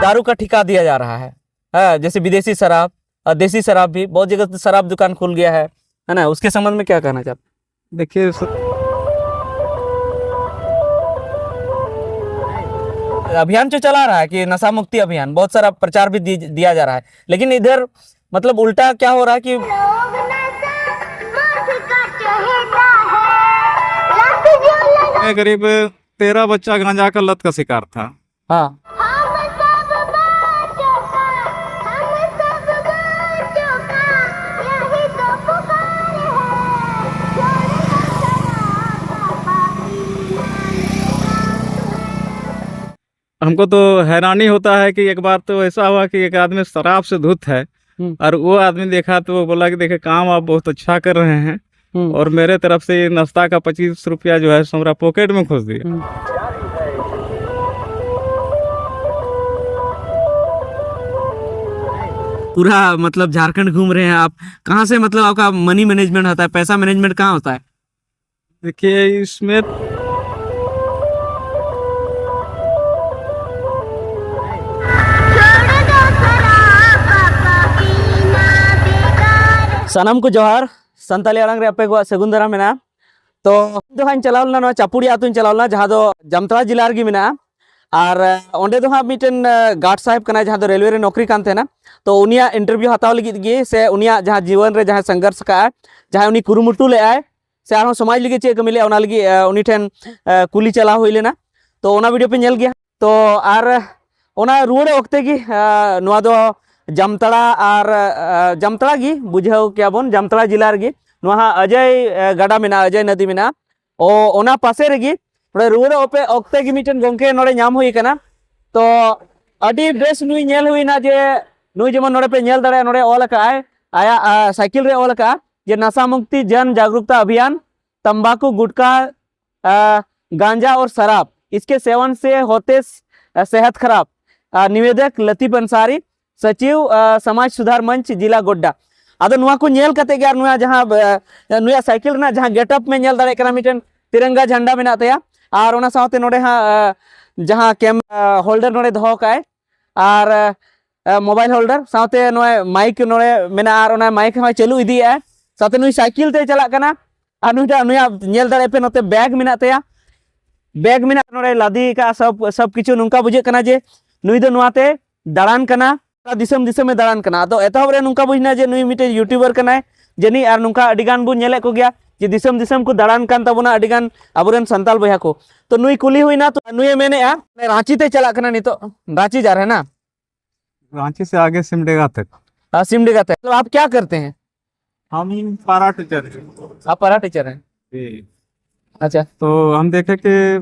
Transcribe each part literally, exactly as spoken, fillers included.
दारू का ठिका दिया जा रहा है। हाँ, जैसे विदेशी शराब और देसी शराब भी, बहुत जगह तो शराब दुकान खुल गया है, है ना? उसके संबंध में क्या कहना चाहते हैं? देखिए सर, अभियान जो चला रहा है कि नशा मुक्ति अभियान, बहुत सारा प्रचार भी दी, दिया जा रहा है, लेकिन इधर मतलब उल्टा क्या हो रहा है कि मैं करीब तेरह बच्चा गांजा का लत का शिकार था। हाँ। हमको तो हैरानी होता है कि एक बार तो ऐसा हुआ कि एक आदमी शराब से धुत है हम्म। और वो आदमी देखा तो वो बोला कि देखिए, काम आप बहुत अच्छा कर रहे हैं हम्म। और मेरे तरफ से ये नाश्ता का पच्चीस रुपया जो है सो हमरा पॉकेट में घुस दिया। हम्म। पूरा मतलब झारखंड घूम रहे हैं आप, कहाँ से मतलब आपका मनी मैनेजमेंट होता है, पैसा मैनेजमेंट कहाँ होता है? देखिए इसमें ᱥᱟᱱᱟᱢ ᱠᱚ ᱡᱚᱦᱟᱨ᱾ ᱥᱟᱱᱛᱟᱞᱤ ᱟᱲᱟᱝ ᱨᱮ ᱟᱯᱮ ᱠᱚᱣᱟᱜ ᱥᱟᱹᱜᱩᱱ ᱫᱟᱨᱟᱢ ᱢᱮᱱᱟᱜᱼᱟ᱾ ᱛᱚ ᱤᱧ ᱫᱚ ᱦᱟᱸᱜ ᱤᱧ ᱪᱟᱞᱟᱣ ᱞᱮᱱᱟ ᱱᱚᱣᱟ ᱪᱟᱯᱩᱲᱤ ᱟᱹᱛᱩᱧ ᱪᱟᱞᱟᱣ ᱞᱮᱱᱟ, ᱡᱟᱦᱟᱸ ᱫᱚ ᱡᱟᱢᱛᱟᱲᱟ ᱡᱮᱞᱟ ᱨᱮᱜᱮ ᱢᱮᱱᱟᱜᱼᱟ᱾ ᱟᱨ ᱚᱸᱰᱮ ᱫᱚ ᱦᱟᱸᱜ ᱢᱤᱫᱴᱮᱱ ᱜᱟᱨᱰ ᱥᱟᱦᱮᱵᱽ ᱠᱟᱱᱟᱭ, ᱡᱟᱦᱟᱸ ᱫᱚ ᱨᱮᱞᱣᱮ ᱨᱮ ᱱᱚᱠᱨᱤ ᱠᱟᱱ ᱛᱟᱦᱮᱱᱟ᱾ ᱛᱚ ᱩᱱᱤᱭᱟᱜ ᱤᱱᱴᱟᱨᱵᱷᱤᱭᱩ ᱦᱟᱛᱟᱣ ᱞᱟᱹᱜᱤᱫ ᱜᱮ ᱥᱮ ᱩᱱᱤᱭᱟᱜ ᱡᱟᱦᱟᱸ ᱡᱤᱭᱚᱱ ᱨᱮ ᱡᱟᱦᱟᱸ ᱥᱚᱝᱜᱷᱚᱨᱥ ᱠᱟᱜᱼᱟᱭ, ᱡᱟᱦᱟᱸᱭ ᱩᱱᱤ ᱠᱩᱨᱩᱢᱩᱴᱩ ᱞᱮᱫᱼᱟᱭ ᱥᱮ ᱟᱨᱦᱚᱸ ᱥᱚᱢᱟᱡᱽ ᱞᱟᱹᱜᱤᱫ ᱪᱮᱫ ᱠᱟᱹᱢᱤ ᱞᱮᱫᱼᱟ, ᱚᱱᱟ ᱞᱟᱹᱜᱤᱫ ᱩᱱᱤ ᱴᱷᱮᱱ ᱠᱩᱞᱤ ᱪᱟᱞᱟᱣ ᱦᱩᱭ ᱞᱮᱱᱟ᱾ ᱛᱚ ᱚᱱᱟ ᱵᱷᱤᱰᱤᱭᱳ ᱯᱮ ᱧᱮᱞ ᱜᱮᱭᱟ᱾ ᱛᱚ ᱟᱨ ᱚᱱᱟ ᱨᱩᱣᱟᱹᱲᱚᱜ ᱚᱠᱛᱮ ᱜᱮ ᱱᱚᱣᱟ ᱫᱚ ᱡᱟᱢᱛᱟᱲᱟ ᱟᱨ ᱡᱟᱢᱛᱟᱲᱟ ᱜᱮ ᱵᱩᱡᱷᱟᱹᱣ ᱠᱮᱭᱟ ᱵᱚᱱ, ᱡᱟᱢᱛᱟᱲᱟ ᱡᱮᱞᱟ ᱨᱮᱜᱮ ᱱᱚᱣᱟ ᱦᱟᱸᱜ ᱚᱡᱚᱭ ᱜᱟᱰᱟ ᱢᱮᱱᱟᱜᱼᱟ, ᱚᱡᱚᱭ ᱱᱚᱫᱤ ᱢᱮᱱᱟᱜᱼᱟ᱾ ᱚ ᱚᱱᱟ ᱯᱟᱥᱮ ᱨᱮᱜᱮ ᱱᱚᱰᱮ ᱨᱩᱣᱟᱹᱲᱚᱜ ᱚᱯᱮ ᱚᱠᱛᱮ ᱜᱮ ᱢᱤᱫᱴᱮᱱ ᱜᱚᱢᱠᱮ ᱱᱚᱰᱮ ᱧᱟᱢ ᱦᱩᱭ ᱠᱟᱱᱟ᱾ ᱛᱚ ᱟᱹᱰᱤ ᱵᱮᱥ ᱱᱩᱭ ᱧᱮᱞ ᱦᱩᱭᱱᱟ ᱡᱮ ᱱᱩᱭ ᱡᱮᱢᱚᱱ ᱱᱚᱰᱮ ᱯᱮ ᱧᱮᱞ ᱫᱟᱲᱮᱭᱟᱜᱼᱟ, ᱱᱚᱰᱮ ᱚᱞ ᱟᱠᱟᱫ ᱟᱭ ᱟᱭᱟᱜ ᱥᱟᱭᱠᱮᱞ ᱨᱮ ᱚᱞ ᱟᱠᱟᱫᱼᱟ ᱡᱮ ᱱᱟᱥᱟ ᱢᱩᱠᱛᱤ ᱡᱟᱱ ᱡᱟᱜᱽᱨᱩᱠᱛᱟ ᱟᱵᱷᱤᱭᱟᱱ, ᱛᱟᱢᱵᱟᱠᱩ, ᱜᱩᱴᱠᱟ, ᱜᱟᱸᱡᱟ ᱚᱨ ᱥᱟᱨᱟᱵ, ᱤᱥᱠᱮ ᱥᱮᱣᱚᱱ ᱥᱮ ᱦᱳᱛᱮ ᱥᱮᱦᱛ ᱠᱷᱟᱨᱟᱵ᱾ ᱱᱤᱵᱮᱫᱚᱠ ᱞᱟᱛᱤᱯ ᱟᱱᱥᱟᱨᱤ, ᱥᱚᱪᱤᱵᱽ ᱥᱚᱢᱟᱡᱽ ᱥᱩᱫᱷᱟᱨ ᱢᱚᱧᱪ, ᱡᱤᱞᱟ ᱜᱳᱰᱰᱟ᱾ ᱟᱫᱚ ᱱᱚᱣᱟ ᱠᱚ ᱧᱮᱞ ᱠᱟᱛᱮ ᱜᱮ ᱟᱨ ᱱᱚᱣᱟ ᱡᱟᱦᱟᱸ ᱱᱩᱭᱟᱜ ᱥᱟᱭᱠᱮᱞ ᱨᱮᱱᱟᱜ ᱡᱟᱦᱟᱸ ᱜᱮᱴᱟᱯ ᱢᱮ ᱧᱮᱞ ᱫᱟᱲᱮᱭᱟᱜ ᱠᱟᱱᱟ, ᱢᱤᱫᱴᱮᱱ ᱛᱤᱨᱚᱝᱜᱟ ᱡᱷᱟᱱᱰᱟ ᱢᱮᱱᱟᱜ ᱛᱟᱭᱟ᱾ ᱟᱨ ᱚᱱᱟ ᱥᱟᱶᱛᱮ ᱱᱚᱰᱮ ᱦᱟᱸᱜ ᱡᱟᱦᱟᱸ ᱠᱮᱢ ᱦᱳᱞᱰᱟᱨ ᱱᱚᱰᱮ ᱫᱚᱦᱚ ᱠᱟᱜᱼᱟᱭ, ᱟᱨ ᱢᱳᱵᱟᱭᱤᱞ ᱦᱳᱞᱰᱟᱨ ᱥᱟᱶᱛᱮ ᱱᱚᱜᱼᱚᱭ ᱢᱟᱭᱤᱠ ᱱᱚᱰᱮ ᱢᱮᱱᱟᱜᱼᱟ ᱟᱨ ᱚᱱᱟ ᱢᱟᱭᱤᱠ ᱦᱚᱸᱭ ᱪᱟᱹᱞᱩ ᱤᱫᱤᱭᱮᱫᱼᱟ᱾ ᱥᱟᱶᱛᱮ ᱱᱩᱭ ᱥᱟᱭᱠᱮᱞ ᱛᱮ ᱪᱟᱞᱟᱜ ᱠᱟᱱᱟ᱾ ᱟᱨ ᱱᱩᱭᱴᱟᱜ ᱱᱩᱭᱟᱜ ᱧᱮᱞ ᱫᱟᱲᱮᱭᱟᱜ ᱯᱮ, ᱱᱚᱛᱮ ᱵᱮᱜᱽ ᱢᱮᱱᱟᱜ ᱛᱟᱭᱟ, ᱵᱮᱜᱽ ᱢᱮᱱᱟᱜ, ᱱᱚᱰᱮ ᱞᱟᱫᱮ ᱟᱠᱟᱫᱼᱟ ᱥᱚᱵ ᱥᱚᱵ ᱠᱤᱪᱷᱩ᱾ ᱱᱚᱝᱠᱟ ᱵᱩᱡᱷᱟᱹᱜ ᱠᱟᱱᱟ ᱡᱮ ᱱᱩᱭ ᱫᱚ ᱱᱚᱣᱟᱛᱮ ᱫᱟᱬᱟᱱ ᱠᱟᱱᱟ, ᱫᱤᱥᱚᱢ ᱫᱤᱥᱚᱢᱮ ᱫᱟᱬᱟᱱ ᱠᱟᱱᱟ᱾ ᱟᱫᱚ ᱮᱛᱚᱦᱚᱵ ᱨᱮ ᱱᱚᱝᱠᱟ ᱵᱩᱡᱽ ᱮᱱᱟ ᱡᱮ ᱱᱩᱭ ᱢᱤᱫᱴᱮᱱ ᱭᱩᱴᱩᱵᱟᱨ ᱠᱟᱱᱟᱭ ᱡᱟᱹᱱᱤᱡ, ᱟᱨ ᱱᱚᱝᱠᱟ ᱟᱹᱰᱤ ᱜᱟᱱ ᱵᱚᱱ ᱧᱮᱞᱮᱫ ᱠᱚᱜᱮᱭᱟ ᱡᱮ ᱫᱤᱥᱚᱢ ᱫᱤᱥᱚᱢ ᱠᱚ ᱫᱟᱬᱟᱱ ᱠᱟᱱ ᱛᱟᱵᱚᱱᱟ ᱟᱹᱰᱤ ᱜᱟᱱ ᱟᱵᱚᱨᱮᱱ ᱥᱟᱱᱛᱟᱲ ᱵᱚᱭᱦᱟ ᱠᱚ᱾ ᱛᱚ ᱱᱩᱭ ᱠᱩᱞᱤ ᱦᱩᱭᱱᱟ, ᱛᱚ ᱱᱩᱭᱮ ᱢᱮᱱᱮᱫᱼᱟ ᱨᱟᱸᱪᱤ ᱛᱮ ᱪᱟᱞᱟᱜ ᱠᱟᱱᱟ ᱱᱤᱛᱚᱜ, ᱨᱟᱸᱪᱤ ᱡᱟ रहे ना। रांची से आगे सिमडेगा तक। हाँ, सिमडेगा तक। तो आप क्या करते हैं? हम पारा टीचर हैं। आप पारा टीचर हैं? जी। अच्छा। तो हम देखे कि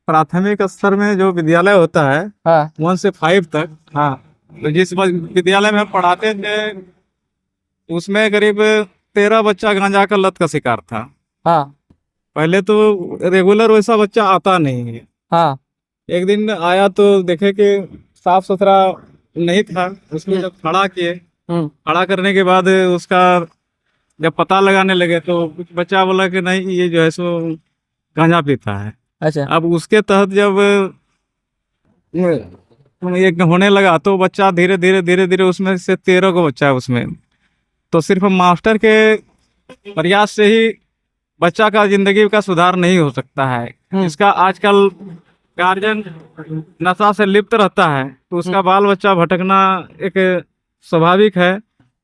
प्राथमिक स्तर में जो विद्यालय होता है, हाँ। वन से फाइव तक, हाँ। तो जिस ब-, विद्यालय में हम पढ़ाते थे, उसमें करीब तेरह बच्चा गांजा का लत का शिकार था। हाँ। पहले तो रेगुलर वैसा बच्चा आता नहीं है। हाँ। एक दिन आया तो देखे कि साफ सुथरा नहीं था। उसको हम्म। जब खड़ा किए, हम्म। खड़ा करने के बाद उसका जब पता लगाने लगे तो कुछ बच्चा बोला कि नहीं, ये जो है सो गांजा पीता है। अच्छा। अब उसके तहत जब ये होने लगा तो बच्चा धीरे धीरे धीरे धीरे उसमें से तेरह को बच्चा है उसमें, तो सिर्फ मास्टर के प्रयास से ही बच्चा का जिंदगी का सुधार नहीं हो सकता है। हम्म। इसका आजकल गार्जियन नशा से लिप्त रहता है तो उसका हम्म। बाल बच्चा भटकना एक स्वाभाविक है।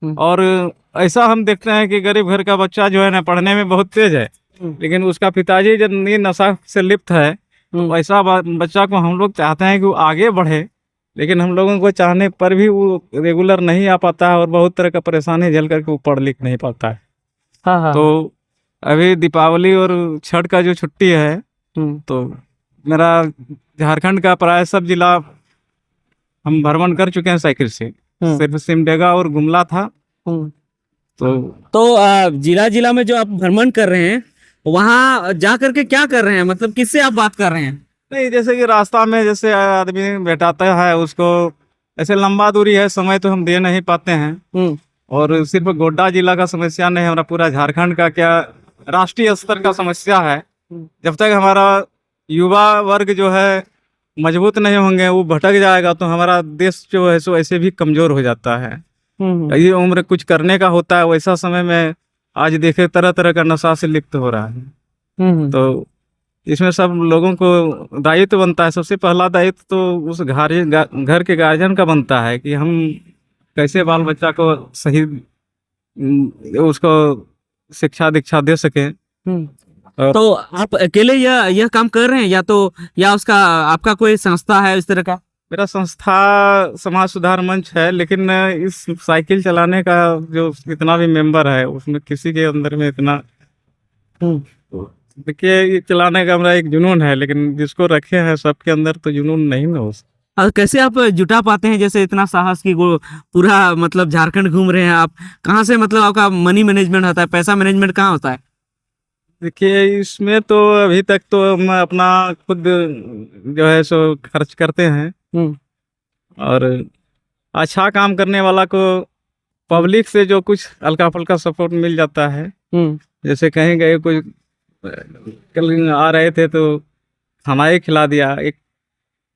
हम्म। और ऐसा हम देखते हैं कि गरीब घर का बच्चा जो है ना, पढ़ने में बहुत तेज है, हम्म। लेकिन उसका पिताजी जब ये नशा से लिप्त है, तो हम्म। ऐसा बा-, बच्चा को हम लोग चाहते हैं कि वो आगे बढ़े, लेकिन हम लोगों को चाहने पर भी वो रेगुलर नहीं आ पाता है और बहुत तरह का परेशानी झेल करके वो पढ़ लिख नहीं पाता है। हाँ, हाँ। तो अभी दीपावली और छठ का जो छुट्टी है, हम्म। तो मेरा झारखंड का प्राय सब जिला हम भ्रमण कर चुके हैं साइकिल से। हम्म। सिर्फ सिमडेगा और गुमला था। हम्म। तो तो, आ, जिला जिला में जो आप भ्रमण कर रहे हैं, वहाँ जा करके क्या कर रहे हैं? मतलब, किससे आप बात कर रहे हैं? नहीं, जैसे कि रास्ता में जैसे आदमी भेटाता है, उसको ऐसे लंबा दूरी है, समय तो हम दे नहीं पाते हैं। हम्म। और सिर्फ गोड्डा जिला का समस्या नहीं, हमारा पूरा झारखंड का क्या राष्ट्रीय स्तर का समस्या है। हम्म। जब तक हमारा युवा वर्ग जो है मजबूत नहीं होंगे, वो भटक जाएगा, तो हमारा देश जो है सो ऐसे भी कमजोर हो जाता है। हम्म, ये उम्र कुछ करने का होता है, वैसा समय में आज देखे तरह तरह का नशा से लिप्त हो रहा है। हम्म, तो इसमें सब लोगों को दायित्व बनता है। सबसे पहला दायित्व तो उस घर, घर के गार्जियन का बनता है कि हम कैसे बाल बच्चा को सही, उम, उसको शिक्षा दीक्षा दे सकें। हम्म। और तो आप अकेले यह यह काम कर रहे हैं, या तो या उसका आपका कोई संस्था है इस तरह का? मेरा संस्था समाज सुधार मंच है, लेकिन इस साइकिल चलाने का जो जितना भी मेंबर है, उसमें किसी के अंदर में इतना, हम्म। देखिए, ये चलाने का मेरा एक जुनून है, लेकिन जिसको रखे हैं सबके अंदर तो जुनून नहीं ना हो सकता। और कैसे आप जुटा पाते हैं, जैसे इतना साहस की वो पूरा, मतलब, झारखंड घूम रहे हैं आप? कहाँ से, मतलब, आपका मनी मैनेजमेंट होता है, पैसा मैनेजमेंट कहाँ होता है? देखिए, इसमें तो अभी तक तो मैं अपना खुद जो है सो खर्च करते हैं। हम्म। और अच्छा काम करने वाला को पब्लिक से जो कुछ हल्का फुल्का सपोर्ट मिल जाता है, हम्म। जैसे कहीं गए, कुछ कल आ रहे थे तो खाना ही खिला दिया। एक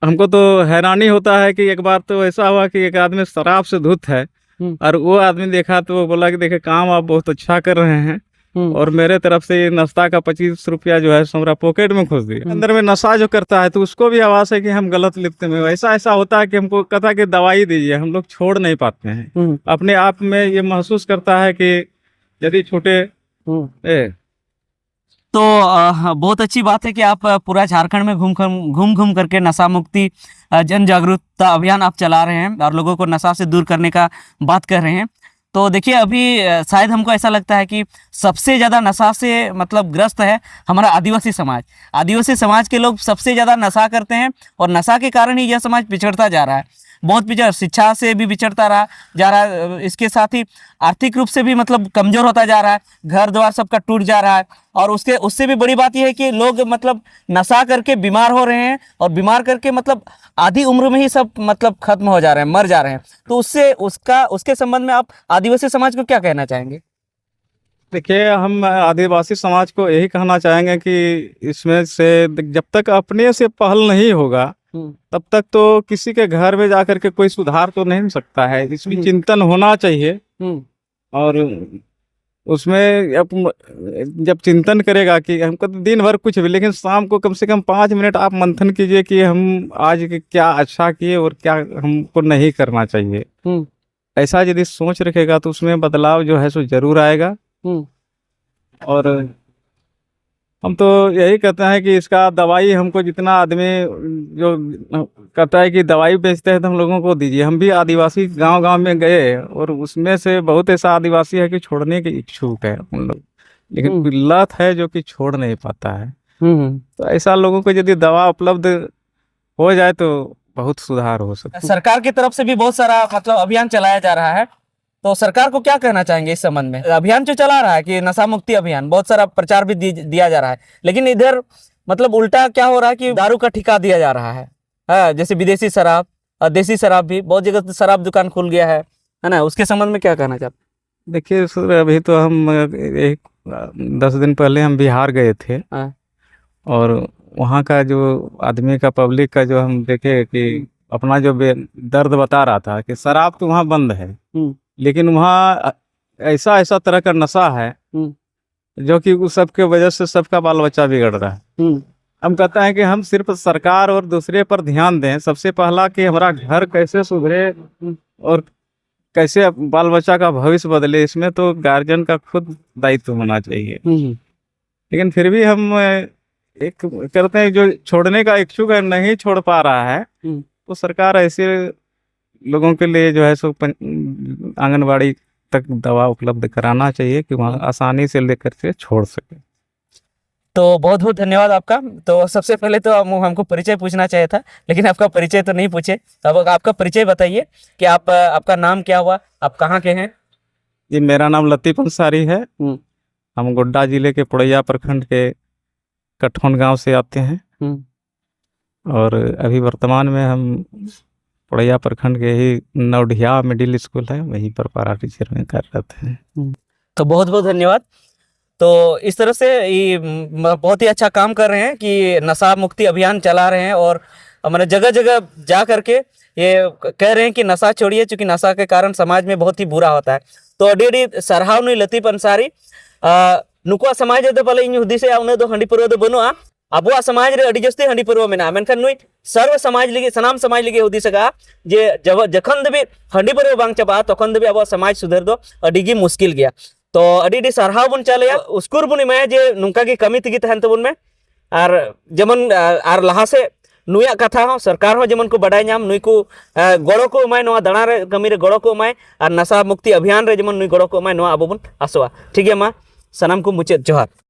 हमको तो हैरानी होता है कि एक बार तो ऐसा हुआ कि एक आदमी शराब से धुत है हम्म। और वो आदमी देखा तो वो बोला कि देखिए, काम आप बहुत अच्छा कर रहे हैं हम्म। और मेरे तरफ से ये नाश्ता का पच्चीस रुपया जो है सो मेरा पॉकेट में घुस दिया। हम्म। अंदर में नशा जो करता है तो उसको भी आवाज है कि हम गलत लिखते हैं। ऐसा ऐसा होता है कि हमको कहता है कि दवाई दीजिए, हम लोग छोड़ नहीं पाते हैं। हम्म। अपने आप में ये महसूस करता है कि यदि छूटे हम्म। ए, तो अ, बहुत अच्छी बात है कि आप अ, पूरा झारखंड में घूम घूम घूम घूम करके नशा मुक्ति, अ, जन जागरूकता अभियान आप चला रहे हैं और लोगों को नशा से दूर करने का बात कर रहे हैं। तो देखिए, अभी अ, शायद हमको ऐसा लगता है कि सबसे ज़्यादा नशा से, मतलब, ग्रस्त है हमारा आदिवासी समाज। आदिवासी समाज के लोग सबसे ज़्यादा नशा करते हैं और नशा के कारण ही यह समाज पिछड़ता जा रहा है। बहुत पिछड़, शिक्षा से भी पिछड़ता रहा जा रहा है, इसके साथ ही आर्थिक रूप से भी, मतलब, कमजोर होता जा रहा है, घर द्वार सबका टूट जा रहा है। और उसके उससे भी बड़ी बात यह है कि लोग, मतलब, नशा करके बीमार हो रहे हैं और बीमार करके, मतलब, आधी उम्र में ही सब, मतलब, खत्म हो जा रहे हैं, मर जा रहे हैं। तो उससे उसका उसके संबंध में आप आदिवासी समाज को क्या कहना चाहेंगे? देखिए, हम आदिवासी समाज को यही कहना चाहेंगे कि इसमें से जब तक अपने से पहल नहीं होगा हम्म। तब तक तो किसी के घर में जाकर के कोई सुधार तो नहीं हो सकता है। इसमें हम्म। चिंतन होना चाहिए। हम्म। और उसमें अब म-, जब चिंतन करेगा कि हमको तो दिन भर कुछ भी, लेकिन शाम को कम से कम पाँच मिनट आप मंथन कीजिए कि हम आज के क्या अच्छा किए और क्या हमको नहीं करना चाहिए। हम्म। ऐसा यदि सोच रखेगा तो उसमें बदलाव जो है सो जरूर आएगा। हम्म। और हम तो यही कहते हैं कि इसका दवाई हमको जितना आदमी जो कहता है कि दवाई बेचते हैं तो हम लोगों को दीजिए। हम भी आदिवासी गांव गांव में गए और उसमें से बहुत ऐसा आदिवासी है कि छोड़ने के इच्छुक है उन लोग, लेकिन हम्म। लत है जो कि छोड़ नहीं पाता है। हम्म। तो ऐसा लोगों को यदि दवा उपलब्ध हो जाए तो बहुत सुधार हो सकता है। सरकार की तरफ से भी बहुत सारा, मतलब, अभियान चलाया जा रहा है, तो सरकार को क्या कहना चाहेंगे इस संबंध में? अभियान जो चला रहा है कि नशा मुक्ति अभियान, बहुत सारा प्रचार भी दी-, दिया जा रहा है, लेकिन इधर, मतलब, उल्टा क्या हो रहा है कि दारू का ठिका दिया जा रहा है। हाँ, जैसे विदेशी शराब और देसी शराब भी, बहुत जगह तो शराब दुकान खुल गया है, है ना? उसके संबंध में क्या कहना चाहते हैं? देखिए सर, अभी तो हम, अ, एक, अ, दस दिन पहले हम बिहार गए थे। हाँ। और वहाँ का जो आदमी का, पब्लिक का जो हम देखे कि हम्म। अपना जो बे-, दर्द बता रहा था कि शराब तो वहाँ बंद है, हम्म। लेकिन वहाँ, अ, ऐसा, ऐसा तरह का नशा है हम्म। जो कि उस सब के वजह से सबका बाल बच्चा बिगड़ रहा है। हम्म। हम कहते हैं कि हम सिर्फ सरकार और दूसरे पर ध्यान दें, सबसे पहला कि हमारा घर कैसे सुधरे हम्म। और कैसे बाल बच्चा का भविष्य बदले, इसमें तो गार्जियन का खुद दायित्व होना चाहिए। हम्म। लेकिन फिर भी हम, अ, एक करते हैं, जो छोड़ने का इच्छुक है, नहीं छोड़ पा रहा है, हम्म। तो सरकार ऐसे लोगों के लिए जो है सो पं-, आंगनबाड़ी तक दवा उपलब्ध कराना चाहिए कि वहाँ हम्म। आसानी से लेकर के छोड़ सके। तो बहुत बहुत धन्यवाद आपका। तो सबसे पहले तो हम, हमको परिचय पूछना चाहिए था, लेकिन आपका परिचय तो नहीं पूछे। तो अब आपका परिचय बताइए कि आप, आपका नाम क्या हुआ, आप कहाँ के हैं? जी, मेरा नाम लतीफ अंसारी है। हम्म। हम गोड्डा जिले के पोड़ैया प्रखंड के कठौन गांव से आते हैं। हम्म। और अभी वर्तमान में हम पोड़ैया प्रखंड के ही नवढिया मिडिल स्कूल है, वहीं पर पारा टीचर में कार्यरत हैं। हम्म। तो बहुत बहुत धन्यवाद। तो इस तरह से ये, म, बहुत ही अच्छा काम कर रहे हैं कि नशा मुक्ति अभियान चला रहे हैं और मैंने जगह जगह जा करके ये कह रहे हैं कि नशा छोड़िए, क्योंकि नशा के कारण समाज में बहुत ही बुरा होता है। तो ᱟᱹᱰᱤ ᱟᱹᱰᱤ ᱥᱟᱨᱦᱟᱣ ᱱᱩᱭ ᱞᱟᱹᱛᱤᱯ ᱟᱱᱥᱟᱨᱤ᱾ ᱟᱨ ᱱᱩᱠᱩᱣᱟᱜ ᱥᱚᱢᱟᱡᱽ ᱨᱮᱫᱚ ᱯᱟᱞᱮ ᱤᱧ ᱦᱩᱫᱤᱥᱮᱜᱼᱟ ᱩᱱᱟᱹᱜ ᱫᱚ ᱦᱟᱺᱰᱤ ᱯᱟᱹᱨᱣᱟᱹ ᱫᱚ ᱵᱟᱹᱱᱩᱜᱼᱟ᱾ ᱟᱵᱚᱣᱟᱜ ᱥᱚᱢᱟᱡᱽ ᱨᱮ ᱟᱹᱰᱤ ᱡᱟᱹᱥᱛᱤ ᱦᱟᱺᱰᱤ ᱯᱟᱹᱨᱣᱟᱹ ᱢᱮᱱᱟᱜᱼᱟ, ᱢᱮᱱᱠᱷᱟᱱ ᱱᱩᱭ ᱥᱟᱨᱣ ᱥᱚᱢᱟᱡᱽ ᱞᱟᱹᱜᱤᱫ, ᱥᱟᱱᱟᱢ ᱥᱚᱢᱟᱡᱽ ᱞᱟᱹᱜᱤᱫ ᱦᱩᱫᱤᱥ ᱟᱠᱟᱫᱼᱟ ᱡᱮ ᱡᱚᱵ-, ᱡᱚᱠᱷᱚᱱ ᱫᱷᱟᱹᱵᱤᱡ ᱦᱟᱺᱰᱤ ᱯᱟᱹᱨᱣᱟᱹ ᱵᱟᱝ ᱪᱟᱵᱟᱜᱼᱟ ᱛᱚᱠᱷᱚᱱ ᱫᱷᱟᱹᱵᱤᱡ ᱟᱵᱚᱣᱟᱜ ᱥᱚᱢᱟᱡᱽ ᱥᱩᱫᱷᱟᱹᱨ ᱫᱚ ᱟᱹᱰᱤ ᱜᱮ ᱢᱩᱥᱠᱤᱞ ᱜᱮᱭᱟ᱾ ᱛᱚ ᱟᱹᱰᱤ ᱟᱹᱰᱤ ᱥᱟᱨᱦᱟᱣ ᱵᱚᱱ ᱪᱟᱞᱮᱭᱟ, ᱩᱥᱠᱩᱨ ᱵᱚᱱ ᱮᱢᱟᱭᱟ ᱡᱮ ᱱᱚᱝᱠᱟ ᱜᱮ ᱠᱟᱹᱢᱤ ᱛᱮᱜᱮ ᱛᱟᱦᱮᱱ ᱛᱟᱵᱚᱱ ᱢᱮ᱾ ᱟᱨ ᱡᱮᱢᱚᱱ, ᱟᱨ ᱞᱟᱦᱟ ᱥᱮᱫ ᱱᱩᱭᱟᱜ ᱠᱟᱛᱷᱟ ᱦᱚᱸ ᱥᱚᱨᱠᱟᱨ ᱦᱚᱸ ᱡᱮᱢᱚᱱ ᱠᱚ ᱵᱟᱰᱟᱭ ᱧᱟᱢ, ᱱᱩᱭ ᱠᱚ, ᱮ, ᱜᱚᱲᱚ ᱠᱚ ᱮᱢᱟᱭ, ᱱᱚᱣᱟ ᱫᱟᱬᱟ ᱨᱮ ᱠᱟᱹᱢᱤ ᱨᱮ ᱜᱚᱲᱚ ᱠᱚ ᱮᱢᱟᱭ, ᱟᱨ ᱱᱟᱥᱟ ᱢᱩᱠᱛᱤ ᱚᱵᱷᱤᱭᱟᱱ ᱨᱮ ᱡᱮᱢᱚᱱ ᱱᱩᱭ ᱜᱚᱲᱚ ᱠᱚ ᱮᱢᱟᱭ, ᱱᱚᱣᱟ ᱟᱵᱚ ᱵᱚᱱ ᱟᱥᱚᱜᱼᱟ᱾ ᱴᱷᱤᱠ ᱜᱮᱭᱟ, ᱢᱟ ᱥᱟᱱᱟᱢ ᱠᱚ ᱢᱩᱪᱟᱹᱫ ᱡᱚᱦᱟᱨ᱾